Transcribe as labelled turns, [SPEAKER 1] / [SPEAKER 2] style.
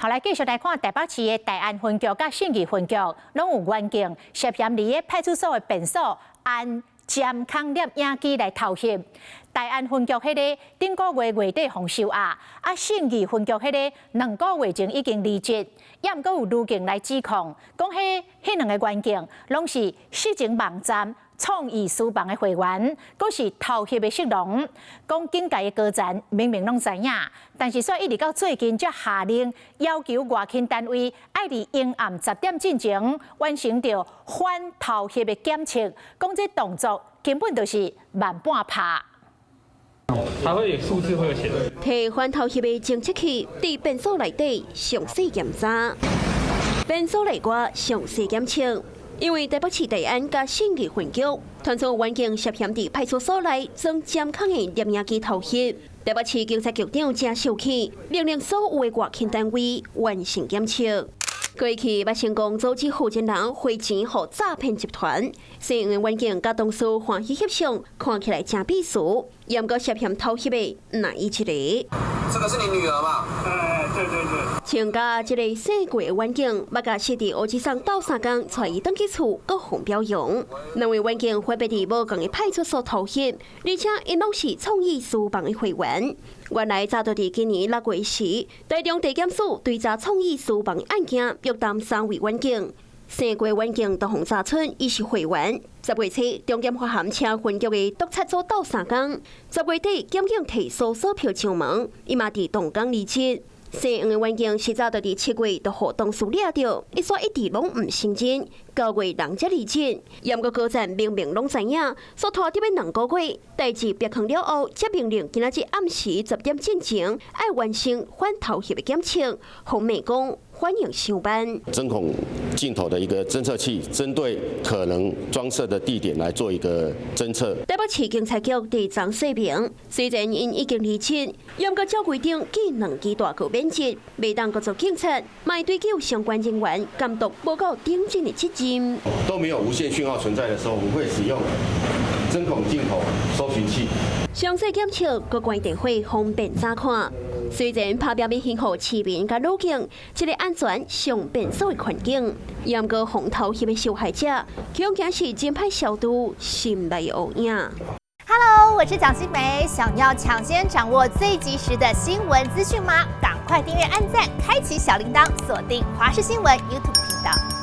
[SPEAKER 1] 好，來繼續來看台北市的大安分局佮信義分局，攏有員警涉嫌佇咧派出所的便所按針孔攝影機來偷翕。大安分局彼个頂個月月底予收押，啊信義分局彼个2個月前已經離職，也毋過有女警來指控，講彼兩个員警攏是色情網站創意書房的會員，閣是偷翕的色狼。講警界的高層明明攏知影，但是煞一直到最近才下令要求外勤單位愛佇昏暗10點進前完成著反偷翕的檢測，講這動作根本就是慢半拍。
[SPEAKER 2] 它會有數字會有寫。
[SPEAKER 3] 提反偷翕的偵測器佇便所內底詳細檢查，便所內外詳細檢測。因為台北市大安佮信義分局，傳出員警涉嫌佇派出所內裝針孔的攝影機偷翕。台北市警察局長誠受氣，命令所有的外勤單位完成檢測。過去捌成功阻止負責人匯錢予詐騙集團，姓黃的員警佮同事歡喜翕相，看起來誠鄙視，毋過涉嫌偷翕的毋但伊一个。
[SPEAKER 4] 這個是你女兒嗎？
[SPEAKER 2] 哎，對對對。
[SPEAKER 3] 穿佮這个姓郭的員警，捌共設佇烏石山鬥相共，帶伊轉去厝，閣予表揚。兩位員警分別佇無仝的派出所偷翕，而且𪜶攏是創意書房的會員。原來早就佇今年6月時，台中地檢署追查創意書房的案件，約談三位員警。姓郭員警都予查出，伊是會員。10月初，中檢發函請分局的督察組鬥相共。10月底，檢警提搜索票上門，伊嘛佇同工離職。姓黃的員警實早就佇7月就予同事掠著，伊煞一直攏毋承認，9月人才離職。毋過高層明明攏知影，煞拖著欲2個月，代誌曝光了後，才命令今仔日暗時10點進前，愛完成反偷翕的檢測。予罵講反應傷慢。
[SPEAKER 5] 針孔鏡頭的一個偵測器，針對可能裝設的地點來做一個偵測。
[SPEAKER 3] 台北市警察局佇昨說明，雖然𪜶已經離職，毋過照規定記兩支大過免職，袂當閣做警察，嘛會追究相關人員監督無夠頂盡的責任。
[SPEAKER 5] 都沒有無線訊號存在的時候，我們會使用針孔鏡頭搜尋器。
[SPEAKER 3] 詳細檢測，閣關電話方便查看。雖然拍拚欲還予市民佮女警一个安全上便所的環境，毋過予偷翕的受害者，恐驚是真歹消除心內烏影。
[SPEAKER 6] Hello，我是蔣新梅，想要搶先掌握最及時的新聞資訊嗎？趕快訂閱、按讚、開啟小鈴鐺，鎖定華視新聞 YouTube 頻道。